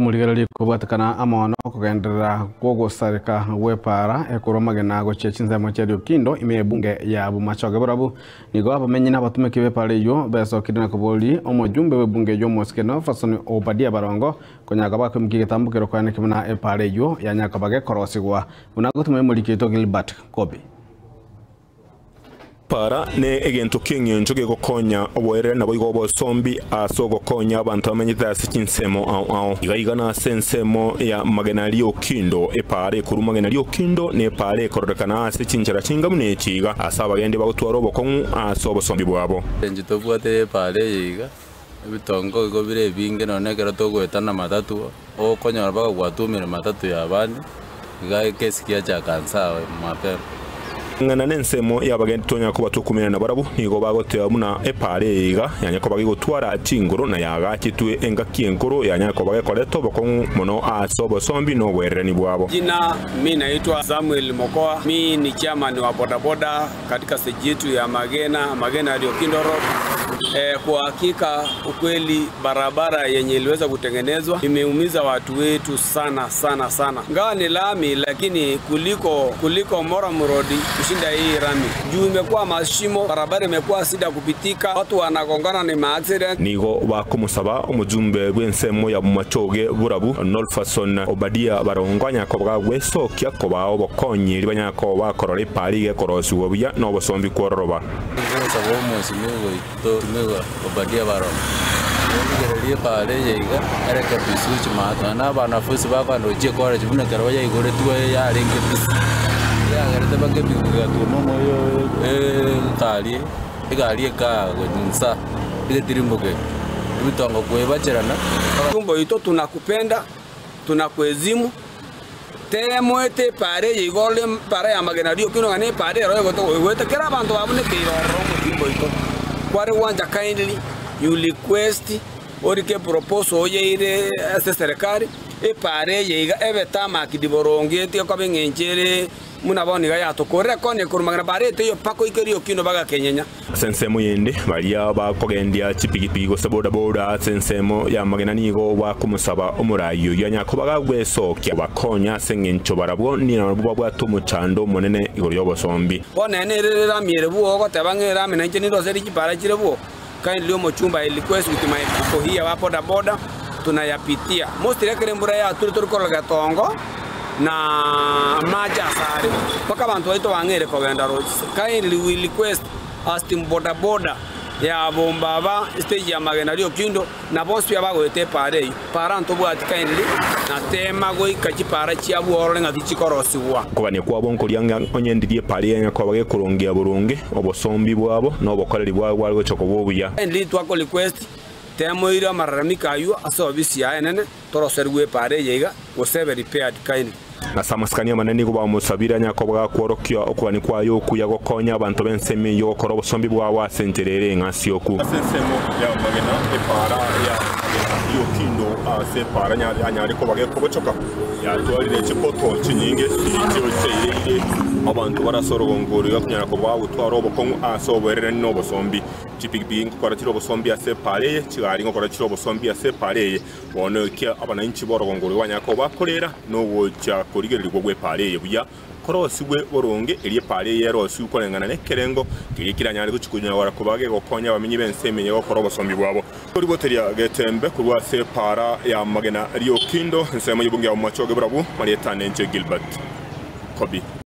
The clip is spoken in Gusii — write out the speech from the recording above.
Omorigereria kobwatekana amo nokogenderera kw'ogosareka gw'epaara ekorwa amagena gochia chinsemo chia Riokindo ime y'ebunge ya Bomachoge Borabu. Nigo abamenyi na abatumeki b'epaara eyio besokire na kobori omojumbe bw'ebunge eyio omosike Nelson Obadia Barongo konya koba akoimokia egetambokero koaneke buna epaara eyio yanya koba gekorosigwa buna agotuma emoriki oito Gilbert Kobi. Para ne egento ki'engencho gegokonya oboerere naboigo obosombi ase ogokonya abanto bamenyete ase chinsemo ao ao. Iga iga nase ensemo ya magena riokindo, epaara ekorwa magena riokindo na epaara ekororekana ase chinchera chinga buna echi iga, ase abagendi bagotwara obokong'u ase obosombi bwabo. Inche tobwate epaara eye iga, ebitongo igo bire ebinge nonya ekero togoetana matatu, okonyora mpaka gwatumire matatu ya abande. Iga ekesi giachaka nse ao mapema. Ng'ana nensemo y'abagendi tonyara koba tokumenyana nabarabwo, nigo bagoteba buna epaara eye iga yanyare koba gegotwara chinguru na yaagachetwe engaki enkoro yanyare koba gekoreta obokong'u mono ase obosombi na oboererani bwabo. Jina mi naitwa Samuel Mokoa, mi ni chairman wa bodaboda katika stage yetu ya Magena, Magena Riokindo Road. Kwa hakika ukweli barabara yenye iliweza kutengenezwa imeumiza watu wetu sana sana sana. Ingawa ni lami lakini kuliko Moram Road kushinda hii rami. Juu imekuwa mashimo, barabara imekuwa shida kupitika, watu wanagongana ni ma accident. Nigo bakomosaba omojumbe bw'ensemo ya Bomachoge Borabu, Nolfason Obadia Barongo anyare koba gagwesokia kobaa obokonyi erio banyare koba bakorora epaara iga ekorosigwa buya na obosombi kwororoba. Ngosaba omosimiwa oito Migwa Obadia Barongo, origererie epaara eye iga ereke bisuchi maate. Nonya na abanafunsi bakogenda gochia ecollege buna ekero yaigoretwe yarenge busy, yagerete mpaka ebigo bigatuma omoyo egari egari ekaa nsa egetirimboke ebitongo koebacherana. Tumbo oito tunakupenda, tunakuheshimu, temoete epaara eye igo ore epaara ya amagena rioka ng'a nepaara ero egoeta kera abanto babunekeire ororo omotimbo oito. Kware gwancha kindly you request orike proposal oyeire ase serikali epaara eye iga ebe tarmacked boronge etige koba eng'encho ere buna bono iga yatokorire koni korwa magena paara eteiyo mpaka oike riokino bagakenyenya. Ase ensemo yende, baria bakogendia chipigipigi gose bodaboda ase ensemo y'amagena nigo bakomosaba omoraai oyio anyare koba gagwesokia kobakonya ase engencho barabwo nabwo babwate omochando omonene igoro y'obosombi. Bono ere nere erami ere bwoo ogoteba ng'a erami nainche nindose chipara chire bwoo, kindly omochumba I request with my people here ba bodaboda tunayapitia. Mostly ekero embura yature tori korora getongo na amache asare mpaka abanto baito bang'eire kogenda roche. Kindly we request as team bodaboda ya Bombaba stage ya Magena Riokindo na bonsi pi abagoeta epaara eyio. Paara ntobwati kindly na tema goika chipaara chiabwo orore ng'a tichikorosigwa. Okogania kwabo nkoria ng'a onye ndirie epaara eyio koba gekorongea boronge, obosombi bwabo na obokoreri bwabo bware gocha koba obuya. Kindly twako request temoire amararamiko ayio ase ofisi yaye enene toroserigwe epaara eye iga gose ebe repaired kindly. Ase amasikani amanene nigo bamosabire anyare koba gakworokia okogania kwaye okuya gokonya abanto b'ensemo eyio gokora obosombi bwabo ase enchera ere eng'asioku. Ase ensemo y'amagena, epaara y'amagena y'okindo ase epaara anyare koba gekobochoka, yatwarire chipoto chinyinge echio chiaireire abanto bare ase orogongo oroiga konyara koba bagotwara obokong'u ase oboererani na obosombi. Chipigipigi ngokora chire obosombi ase epaara eye, chigari ngokora chire obosombi ase epaara eye. Bono ekia abananchi b'orogongo roria banyare koba bakorera nogocha korigererigwa gw'epaara eye buya, korosigwe boronge, erio epaara eye erosigwe koreng'ana nekerengo keria keranyare gochia konyora koba gegokonya abamenyi b'ense emenye gokora obosombi bwabo. Koriboteria getembe korwa ase epaara y'amagena riokindo, ensemo y'obonge ya Bomachoge Borabu, Marieta Nenche Gilbert Kobi.